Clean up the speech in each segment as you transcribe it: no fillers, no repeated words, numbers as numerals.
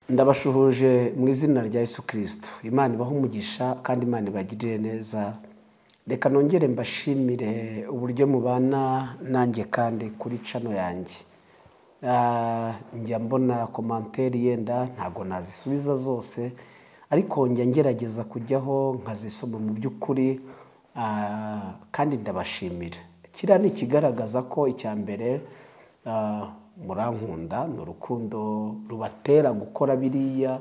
Ndabashuhuje mu izina rya Yesu Kristo. Imana ibahe umugisha kandi Imana ibagirire neza. Reka nongere mbashimire uburyo mubana nanjye kandi kuri channel yanjye. Njya mbona commentaire yenda ntago nazisubiza zose, ariko njya ngerageza kujyaho nkazisoma mu by'ukuri, kandi ndabashimira. Kiriya ni ikigaragaza ko icya mbere murankunda, ni urukundo rubatera gukora biriya.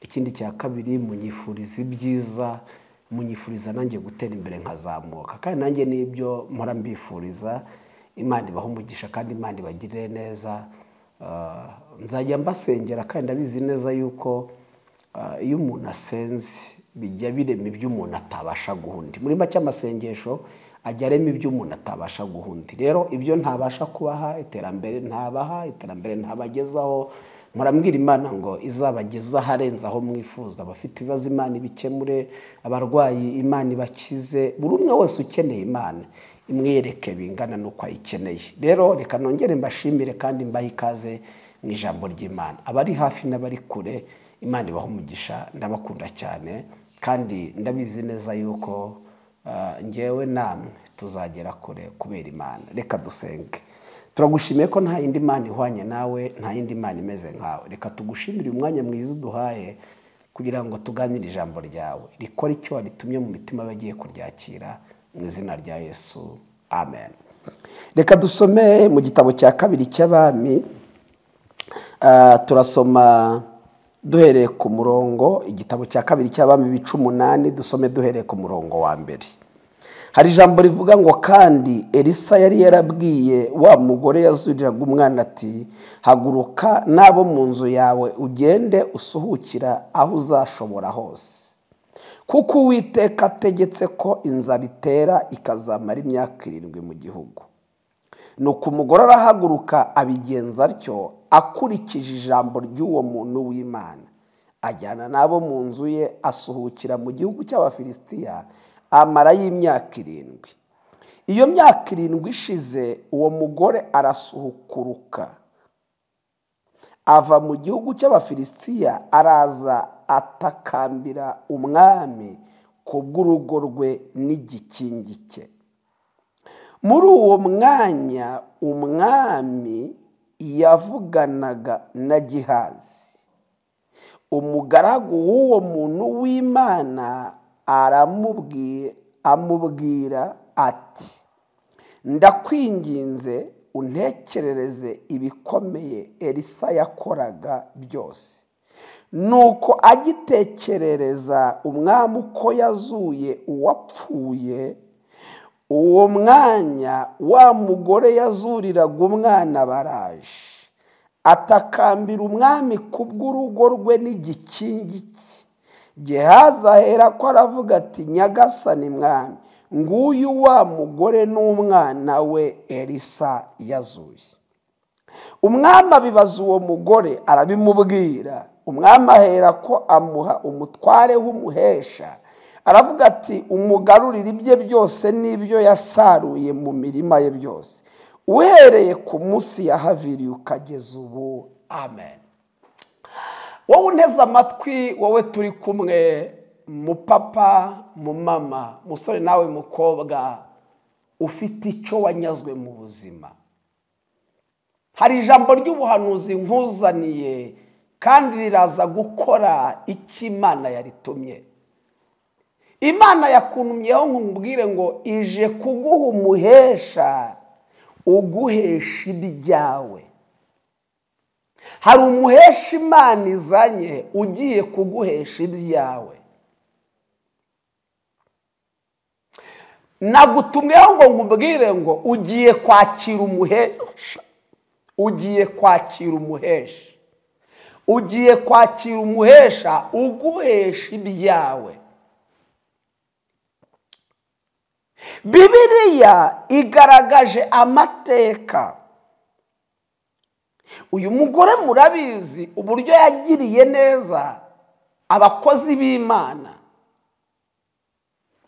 Ikindi cya kabiri, munyifuriza ibyiza, munyifuriza nanjye gutera imbere nkazamuka, kandi nanjye nibyo mpora mbifuriza. Imana ibahe umugisha kandi Imana ibagirire neza. Nzajya mbasengera kandi ndabizi neza yuko iyo umuntu asenze bijya birema ibyo umuntu atabasha guha undi. Muri make amasengesho ajya arema ibyo umuntu atabasha guha undi. Rero ibyo ntabasha kubaha, iterambere ntabaha, iterambere ntabagezaho, murambwira Imana ngo izabageza aharenze aho mwifuza. Abafite ibibazo Imana ibikemure, abarwayi Imana ibakize, buri umwe wese ukeneye Imana imwereke bingana n'uko ayikeneye. Rero reka nongere mbashimire kandi mbahe ikaze mu ijambo ry'Imana. Abari hafi n'abari kure, Imana ibahe umugisha, ndabakunda cyane kandi ndabizi neza yuko njyewe namwe tuzagera kure kubera Imana. Reka dusenge. Turagushimiye ko nta yindi Mana ihwanye nawe, nta yindi Mana imeze nkawe. Reka tugushimire umwanya mwiza uduhaye kugira ngo tuganire ijambo ryawe, rikore icyo waritumye mu mitima bagiye kuryakira, mu izina rya Yesu, amen. Reka dusome mu gitabo cya kabiri cy'Abami. Turasoma duhereye ku murongo, igitabo cya kabiri cy'Abami ibice 8, dusome duhereye ku murongo wa mbere. Hari ijambo rivuga ngo kandi Elisa yari yarabwiye wa mugore yazuriraga umwana ati, haguruka n'abo mu nzu yawe ugende usuhukira aho uzashobora hose, kuko Uwiteka ategetse ko inzara itera ikazamara imyaka 7 mu gihugu. Nuko umugore arahaguruka abigenza atyo akurikije ijambo ry'uwo muntu w'Imana, ajyana n'abo mu nzu ye asuhukira mu gihugu cy'Abafilisitiya amara y'imyaka 7. Iyo myaka 7 ishize, uwo mugore arasuhukuruka ava mu gihugu cy'Abafilisitiya, araza atakambira umwami kubw'urugo rwe n'igikingi cye. Muri uwo mwanya umwami yavuganaga na Gihazi, umugaragu w'uwo muntu w'Imana, amubwira ati, ndakwinginze untekerereze ibikomeye Elisa yakoraga byose. Nuko agitekerereza umwami uko yazuye uwapfuye, uwo mwanya wa mugore yazuriraga umwana baraje, atakambira umwami kubw'urugo rwe n'igikingi cye. Gehazi ahera ko aravuga ati, nyagasani mwami, nguyu wa mugore n'umwana we Elisa yazuye. Umwami abibaza uwo mugore arabimubwira. Umwami ahera ko amuha umutware w'umuhesha, aravuga ati, umugarurire ibye byose n'ibyo yasaruye mu mirima ye byose, uhereye ku munsi yahaviriye ukageza ubu. Amen. Wowe unteze amatwi, wowe turi kumwe, mupapa, mumama, musore nawe mukobwa, ufite icyo wanyazwe mu buzima, hari ijambo ry'ubuhanuzi nkuzaniye kandi riraza gukora icyo Imana yaritumye. Imana yakuntumyeho nkubwire ngo ije kuguha umuhesha uguhesha ibyawe. Hari umuhesha Imana izanye ugiye kuguhesha ibyawe. Nagutumyeho ngo nkubwire ngo ugiye kwakira umuhesha, ugiye kwakira umuhesha, ugiye kwakira umuhesha uguhesha ibyawe. Bibiliya igaragaje amateka. Uyu mugore murabizi uburyo yagiriye neza abakozi b'Imana.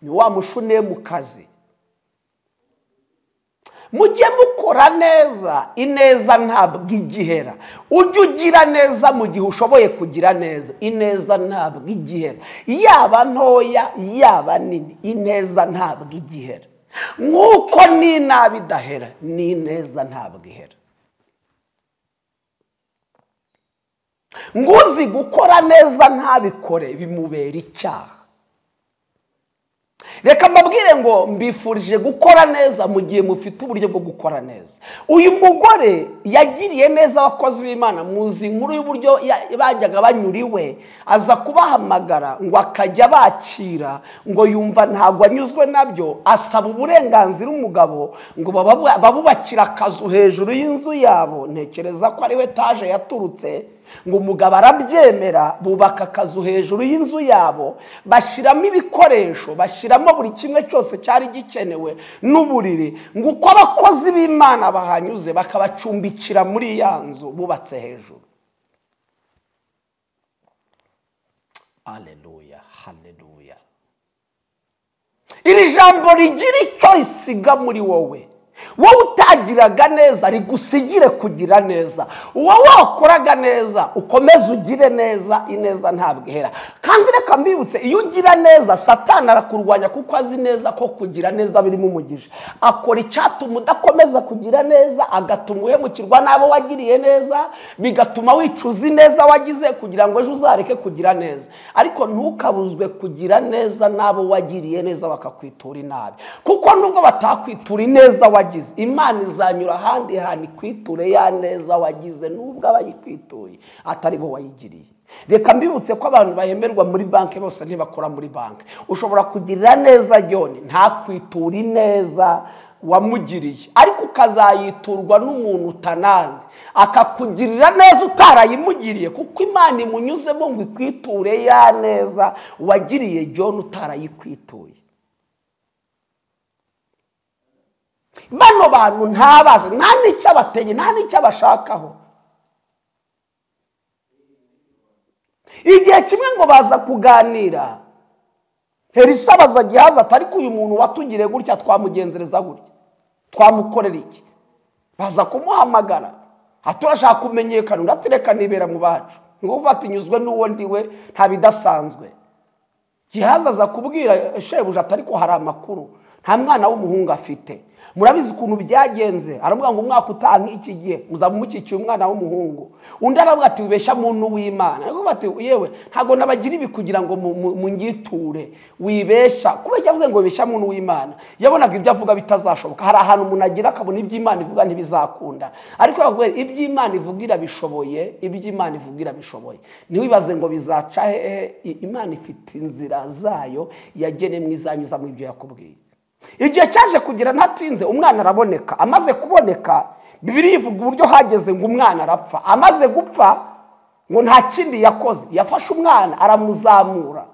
Ni wa Mushunemukazi. Mujye mukora neza, ineza ntabwo igihera. Ujye ugira neza mu gihe ushoboye kugira neza, ineza ntabwo igihera. Yaba ntoya yaba nini, ineza ntabwo igihera. Nk'uko n'inabi idahera, n'ineza ntabwo ihera. Nguzi gukora neza ntabikore bimubera icyaha. Reka mbabwire ngo mbifurije gukora neza mu gihe mufite uburyo bwo gukora neza. Uyu mugore yagiriye neza abakozi b'Imana, muzi inkuru y'uburyo bajyaga banyura iwe, aza kubahamagara ngo akajya bakira, ngo yumva ntabwo anyuzwe nabyo, asaba uburenganzira umugabo ngo babubakire akazu hejuru y'inzu yabo. Ntekereza ko ari we etaje yaturutse. Ngo umugabo arabyemera, bubaka akazu hejuru y'inzu yabo, bashyiramo ibikoresho, bashyiramo buri kimwe cyose cyari gikenewe n'uburiri, ngo uko abakozi b'Imana bahanyuze bakabacumbikira muri ya nzu bubatse hejuru. Haleluya, haleluya. Iri jambo rigira icyo risiga muri wowe. Wowe utagiraga neza rigusigire kugira neza, wowe wakoraga neza ukomeze ugire neza, ineza ntabwo ihera. Kandi reka mbibutse, iyo ugira neza Satani arakurwanya, kuko azi neza ko kugira neza birimo umugisha. Akora icyatuma udakomeza kugira neza, agatuma uhemukirwa n'abo wagiriye neza, bigatuma wicuza ineza wagize kugira ngo ejo uzareke kugira neza. Ariko ntukabuzwe kugira neza n'abo wagiriye neza bakakwitura inabi, kuko nubwo batakwitura ineza wagize, Imana izanyura ahandi hantu ikwiture ya neza wagize, nubwo abayikwituye atari bo wayigiriye. Reka mbibutse ko abantu bahemerwa muri banki bose ntibakora muri banki. Ushobora kugirira neza John ntakwitura ineza wamugiriye, ariko ukazayiturwa n'umuntu utanazi, akakugirira neza utarayimugiriye, kuko Imana imunyuzemo ngo ikwiture ya neza wagiriye John utarayikwituye. Bano bantu ntabazi, nta n'icyo abateye, nta n'icyo abashakaho. Igihe kimwe ngo baza kuganira, Elisa abaza Gihazi ati ariko uyu muntu watugiriye gutya twamugenzereza gutya, twamukorera iki? Baza kumuhamagara, ati urashaka kumenyekana, uratereka nibera mu bacu, ngo ufate nyuzwe n'uwo ndiwe, nta bidasanzwe. Gihazi aza kubwira shebuja ati ariko hari amakuru, nta mwana w'umuhungu afite. Murabizi ukuntu byagenze, aravuga ngo umwaka utaha nk'iki gihe muzaba mukikiye umwana w'umuhungu. Undi aravuga ati wibeshya muntu w'Imana. Aravuga ati yewe ntabwo nabagira ibi kugira ngo mungiture, wibeshya. Kubera yavuze ngo wibeshya muntu w'Imana, yabonaga ibyo avuga bitazashoboka. Hari ahantu umuntu agira akabona iby'Imana ivuga ntibizakunda, ariko yakubwira iby'Imana ivuga irabishoboye, iby'Imana ivuga irabishoboye. Ntiwibaze ngo bizaca hehe, Imana ifite inzira zayo yagenemwe izanyuza mu ibyo yakubwiye. Igihe cyaje kugira ntatinze, umwana araboneka. Amaze kuboneka, Bibiliya ivuga uburyo hageze ngo umwana arapfa. Amaze gupfa ngo nta kindi yakoze, yafashe umwana aramuzamura,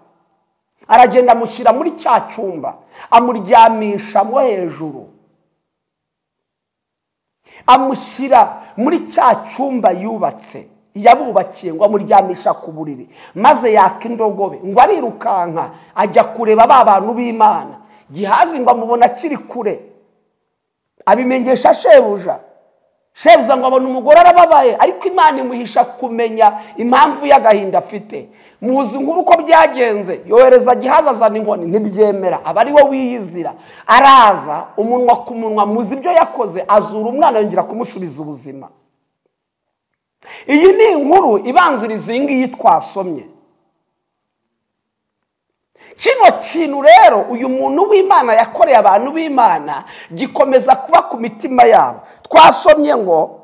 aragenda amushyira muri cya cyumba, amuryamisha mo hejuru, amushyira muri cya cyumba yubatse, yabubakiye, ngo amuryamisha ku buriri, maze yaka indogobe, ngo arirukanka ajya kureba ba bantu b'Imana. Gihazi ngo amubona akiri kure, abimenyesha shebuja. Shebuja ngo abona umugore arababaye, ariko Imana imuhisha kumenya impamvu y'agahinda afite. Muzi inkuru uko byagenze, yohereza Gihazi azana inkoni, ntibyemera, aba ari we wiyizira. Araza umunwa ku munwa, muzi ibyo yakoze, azura umwana yongera kumusubiza ubuzima. Iyi ni inkuru ibanziriza iyi ngiyi twasomye. Kino kintu rero uyu muntu w'Imana yakoreye abantu b'Imana gikomeza kuba ku mitima yabo. Twasomye ngo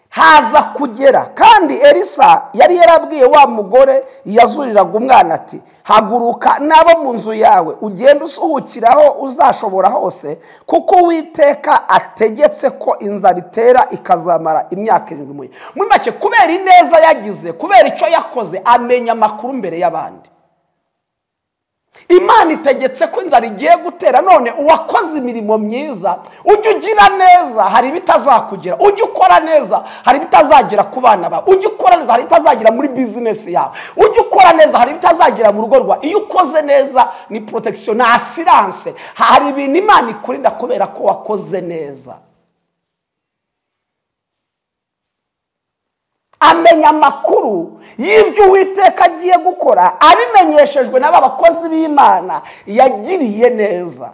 haza kugera, kandi Elisa yari yarabwiye wa mugore yazuriraga umwana ati haguruka n'abo mu nzu yawe ugende usuhukiraho uzashobora hose, kuko Uwiteka ategetse ko inzara itera ikazamara imyaka 7. Muri make, kubera ineza yagize, kubera icyo yakoze, amenya amakuru mbere y'abandi. Imana itegetse ko inzara igiye gutera, none uwakoze imirimo myiza, ujye ugira neza hari ibitazakugera, ujye ukora neza hari ibitazagera ku bana bawe, ujye ukora neza hari ibitazagera muri business yawe, ujye ukora neza hari ibitazagera mu rugo rwawe. Iyo ukoze neza ni protection, na assurance, hari ibintu Imana ikurinda kubera ko wakoze neza. Amenya amakuru y'ibyo Uwiteka agiye gukora abimenyeshejwe n'aba bakozi b'Imana yagiriye neza.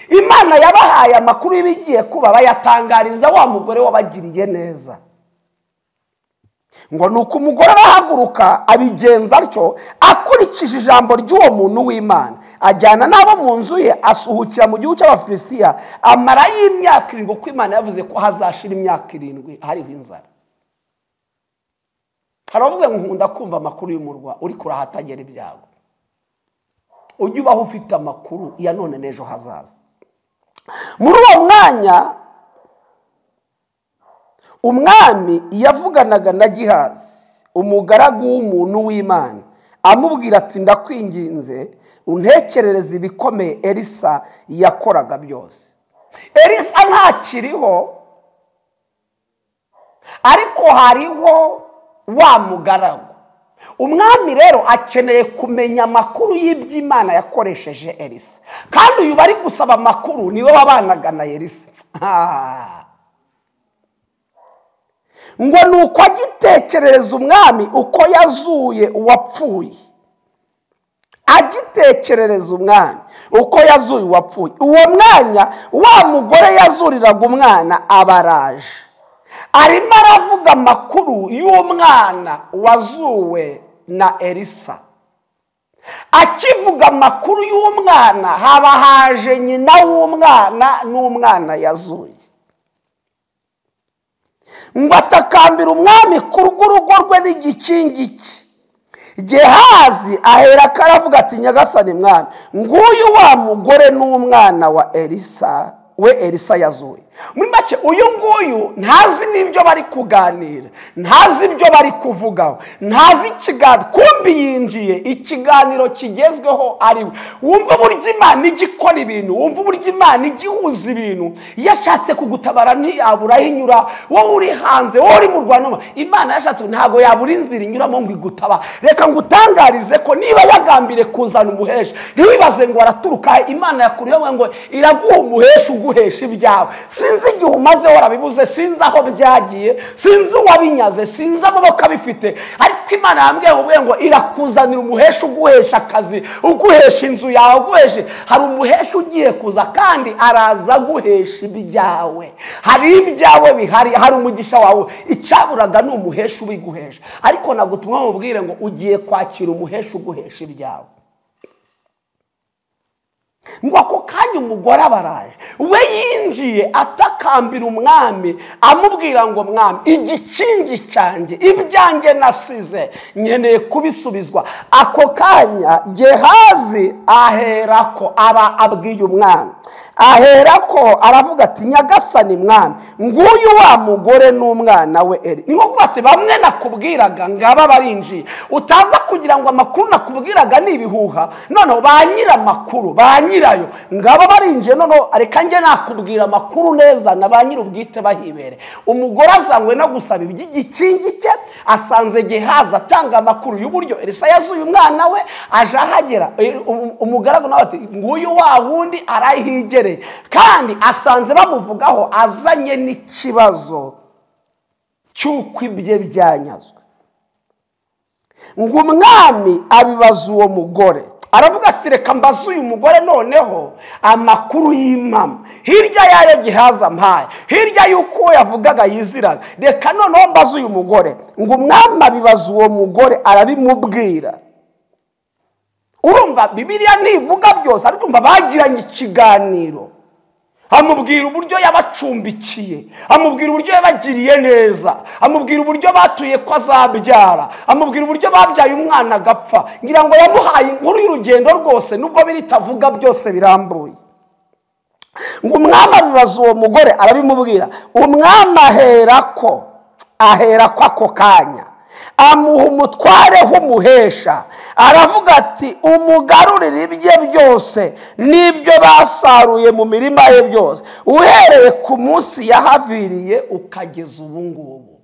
Imana yabahaye amakuru y'ibigiye kuba, bayatangariza wa mugore wabagiriye neza. Ngo nuko umugore arahaguruka abigenza atyo akurikije ijambo ry'uwo muntu w'Imana, ajyana n'abo mu nzu ye, asuhukira mu gihugu cy'Abafilisitiya, amarayo imyaka 7, kuko Imana yavuze ko hazashira imyaka 7 hariho inzara. Hari abavuze ngo nkunda kumva amakuru y'umurwa uri kurahatagera ibyago. Ujye ubaho ufite amakuru ya none n'ejo hazaza. Muri uwo mwanya umwami yavuganaga na Gihazi umugaragu w'umuntu w'Imana, amubwira ati ndakwinginze untekerereze ibikomeye Elisa yakoraga byose. Elisa ntakiriho, ariko hariho wa mugaragu. Umwami rero akeneye kumenya amakuru y'iby'Imana yakoresheje Elisa, kandi uyu bari gusaba amakuru niwe wabanaga na Elisa. Ngo nuko agitekerereza umwami uko yazuye uwapfuye, agitekerereza umwami uko yazuye uwapfuye, uwo mwanya wa mugore yazuriraga umwana abaraje, arimo aravuga amakuru y'umwana wazuwe na Elisa. Akivuga amakuru y'umwana haba haje nyina w'umwana n'umwana yazuye. Ngo atakambira umwami ku rw'urugo rwe n'igikingi cye. Gehazi ahera karavuga ati nyagasani mwami, nguyu wa mugore n'umwana wa Elisa we Elisa yazuye. Muri make uyu nguyu ntazi n'ibyo bari kuganira, ntazi ibyo bari kuvugaho, ntazi ikiganiro, kumbi yinjiye ikiganiro kigezweho ari we. Wumva uburyo Imana igikora ibintu, wumva uburyo Imana igihuza ibintu. Iyo ashatse kugutabara ntiyabura aho inyura, wowe uri hanze, wowe uri mu Rwanda, Imana yashatse ntabwo yabura inzira inyuramo ngo igutaba. Reka ngutangarize ko niba yagambire kuzana umuhesha, ntiwibaze ngo araturuka. Imana yakuriye ngo iraguha umuhesha uguhesha ibyawe. Sinzi igihe umaze warabibuze, sinzi aho byagiye, sinzi uwabinyaze, sinzi amaboko abifite, ariko Imana yambwiye ngo irakuzanira umuhesha uguhesha akazi, uguhesha inzu yawe, uguhesha. Hari umuhesha ugiye kuza kandi araza guhesha ibyawe. Hari ibyawe bihari, hari umugisha wawe, icyaburaga ni umuhesha ubiguhesha. Ariko nagutumwa mubwire ngo ugiye kwakira umuhesha uguhesha ibyawe. Ngo ako kanya umugore abaraje, we yinjiye atakambira umwami amubwira ngo mwami, igikingi cyanjye, ibyanjye nasize nkeneye kubisubizwa. Ako kanya Gehazi aherako aba abwiye umwami, aherako aravuga ati nyagasani mwami, nguyu wa mugore n'umwana we Eli. Ni nko kuvuga ati bamwe nakubwiraga ngaba barinjiye, utaza kugira ngo amakuru nakubwiraga ni ibihuha, noneho ba nyiramakuru ba nyirayo ngaba barinjiye, noneho reka njye nakubwira amakuru neza na ba nyir'ubwite bahibere. Umugore azanywe no gusaba iby'igikingi cye, asanze Gehazi atanga amakuru y'uburyo Elisa yazuye umwana we, aje ahagera umugaragu nawe ati nguyu wa wundi arahigere, kandi asanze bamuvugaho azanye n'ikibazo cy'uko ibye byanyazwe. Ngo umwami abibaza uwo mugore, aravuga ati reka mbaze uyu mugore noneho amakuru y'impamo, hirya yayo Gehazi ampaye, hirya y'uko yavugaga yiziraga, reka noneho mbaze uyu mugore. Ngo umwami abibaza uwo mugore arabimubwira. Urumva Bibiliya ntivuga byose, ariko urumva bagiranye ikiganiro. Amubwira uburyo yabacumbikiye, amubwira uburyo yabagiriye neza, amubwira uburyo batuye ko azabyara, amubwira uburyo babyaye umwana agapfa. Ngira ngo yamuhaye inkuru y'urugendo rwose, nubwo biritavuga byose birambuye. Ngo umwami abibaza uwo mugore arabimubwira. Umwami aherako ako kanya Amuha umutware w'umuhesha, aravuga ati umugarurire ibye byose n'ibyo basaruye mu mirima ye byose, uhereye ku munsi yahaviriye ukageza ubu ngubu.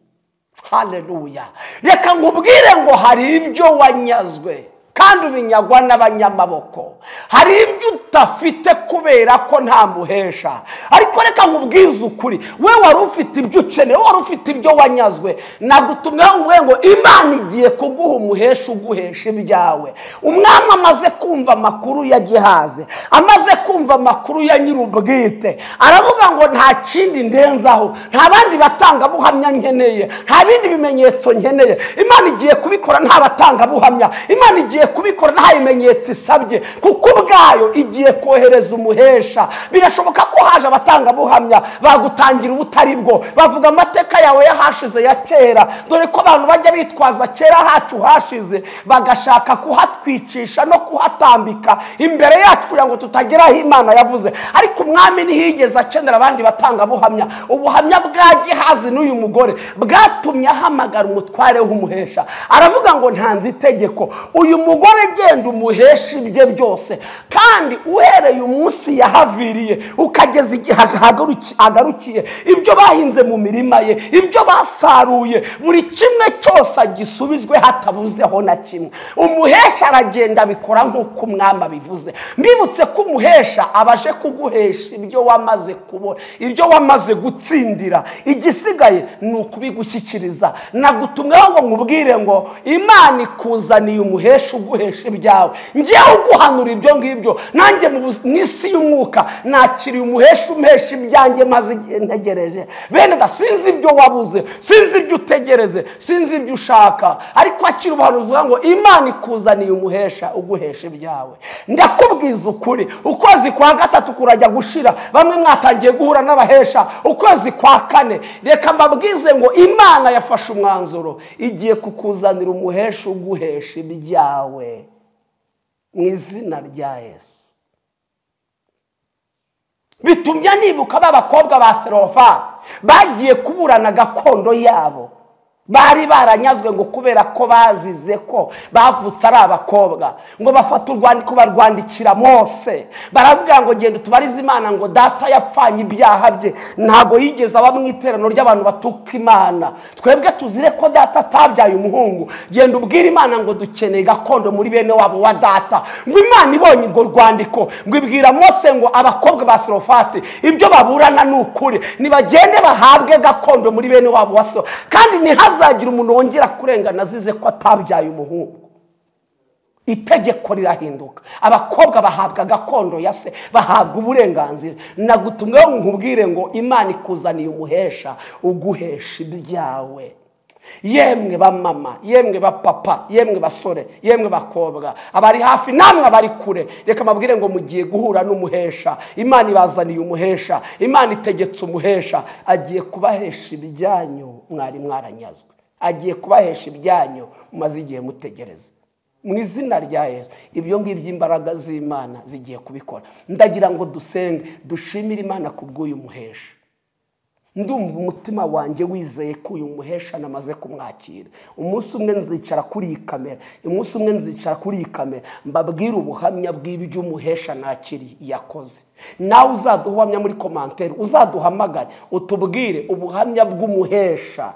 Haleluya. Reka nkubwire ngo hari ibyo wanyazwe kandi ubinyagwa n'abanyamaboko. Hari ibyo udafite kubera ko nta muhesha. Ariko reka nkubwize ukuri, we wari ufite ibyo ukeneye, wari ufite ibyo wanyazwe, nagutumyeho ngo Imana igiye kuguha umuhesha uguhesha ibyawe. Umwami amaze kumva amakuru ya Gihazi, amaze kumva amakuru ya nyir'ubwite, aravuga ngo nta kindi ndenzaho, nta bandi batangabuhamya nkeneye, nta bindi bimenyetso nkeneye. Imana igiye kubikora nta batangabuhamya, Imana igiye kubikora nta bimenyetso isabye, kuko ubwayo igiye kohereza umuhesha. Birashoboka ko haje abatangabuhamya bagutangira ubutari bwo, bavuga amateka yawe yahashize ya kera. Dore ko abantu bajya bitwaza kera hacu hashize, bagashaka kuhatwicisha no kuhatambika imbere yacu kugira ngo tutageraho Imana yavuze. Ariko umwami ntiyigeze akenera abandi batangabuhamya. Ubuhamya bwa Gihazi n'uyu mugore bwatumye ahamagara umutware w'umuhesha, aravuga ngo ntanze itegeko, uyu mugore genda umuhesha ibye byose, kandi uhereye umunsi yahaviriye ukageza igihe agarukiye, ibyo bahinze mu mirima ye, ibyo basaruye, buri kimwe cyose agisubizwe hatabuzeho na kimwe. Umuhesha aragenda abikora nk'uko umwami abivuze. Mbibutse ko umuhesha abaje kuguhesha ibyo wamaze kubona, ibyo wamaze gutsindira, igisigaye ni ukubigushyikiriza. Nagutumyeho ngo nkubwire ngo Imana ikuzaniye umuhesha uguhesha ibyawe. Ngiye uguhanura ibyo ngibyo, nanjye mu isi y'umwuka nakiriye umuhesha umpesha ibyanjye maze igihe ntegereje. Bene da, sinzi ibyo wabuze, sinzi ibyo utegereze, sinzi ibyo ushaka, ariko akira ubuhanuzi uvuga ngo Imana ikuzaniye umuhesha uguhesha ibyawe. Ndakubwiza ukuri, ukwezi kwa gatatu kurajya gushira, bamwe mwatangiye guhura n'abahesha. Ukwezi kwa kane, reka mbabwize ngo Imana yafashe umwanzuro, igiye kukuzanira umuhesha uguhesha ibyawe mu izina rya Yesu. Bitumye nibuka b'abakobwa ba Serofari bagiye kuburana gakondo yabo, bari baranyazwe ngo kubera ko bazize ko bavutse ari abakobwa, ngo bafata urwandiko barwandikira Mose, baravuga ngo genda tubarize Imana ngo data yapfanye ibyaha bye, ntago yigeze aba mu iteraniro ry'abantu batuka Imana, twebwe tuzire ko data atabyaye umuhungu, genda ubwire Imana ngo dukeneye gakondo muri bene wabo wa data. Ngo Imana ibonye urwo rwandiko ngo ibwira Mose ngo abakobwa ba Serofati ibyo baburana ni ukuri, nibagende bahabwe gakondo muri bene wabo wa so, kandi ntihazagira umuntu wongera kurengana azize ko atabyaye umuhungu. Itegeko rirahinduka, abakobwa bahabwa gakondo ya se, bahabwa uburenganzira. Nagutumweho nkubwire ngo Imana ikuzaniye umuhesha uguhesha ibyawe. Yemwe ba mama, yemwe ba papa, yemwe basore, yemwe bakobwa, abari hafi namwe abari kure, reka mabwire ngo mugiye guhura n'umuhesha. Imana ibazaniye umuhesha, Imana itegetse umuhesha, agiye kubahesha ibyanyu mwari mwaranyazwe, agiye kubahesha ibyanyu mumaze igihe mutegereza. Mu izina rya Yesu, ibyo ngibyo imbaraga z'Imana zigiye kubikora. Ndagira ngo dusenge, dushimire Imana kubw'uyu muhesha. Ndumva umutima wanjye wizeye ko uyu muhesha namaze kumwakira. Umunsi umwe nzicara kuri iyi kamera, umunsi umwe nzicara kuri iyi kamera mbabwire ubuhamya bw'ibyo umuhesha nakiriye yakoze. Nawe uzaduha ubuhamya muri commentaire, uzaduhamagare utubwire ubuhamya bw'umuhesha,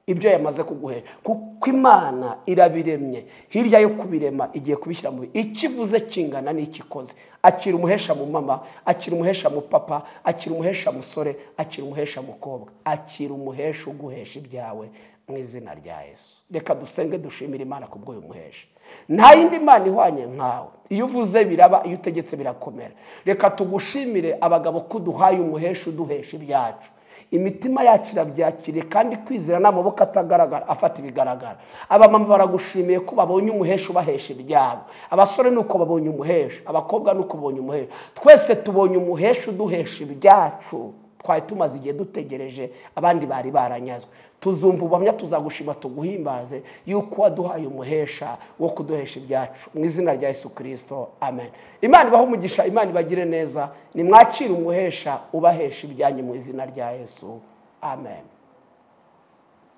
ibyo yamaze kuguhera, kuko Imana irabiremye, hirya yo kubirema igiye kubishyira mu ikivuze kingana n'ikikoze. Akira umuhesha mu mama, akira umuhesha mu papa, akira umuhesha musore, akira umuhesha mukobwa, akira umuhesha uguhesha ibyawe mu izina rya Yesu. Reka dusenge dushimire Imana kubw'uyu muhesha. Nta yindi Mana ihwanye nkawe, iyo uvuze biraba, iyo utegetse birakomera. Reka tugushimire abagabo ko uduhaye umuhesha uduhesha ibyacu. Imitima yacu irabyakiriye, kandi kwizera n'amaboko atagaragara afata ibigaragara. Abamama baragushimiye ko babonye umuhesha ubahesha ibyabo, abasore nuko babonye umuhesha, abakobwa nuko babonye umuhesha, twese tubonye umuhesha uduhesha ibyacu twari tumaze igihe dutegereje, abandi bari baranyazwe. Tuzumva ubuhamya, tuzagushima, tuguhimbaze yuko waduhaye umuhesha wo kuduhesha ibyacu mu izina rya Yesu Kristo, amen. Imana ibahe umugisha, Imana ibagire neza, nimwakire umuhesha ubahesha ibyanyu mu izina rya Yesu, amen.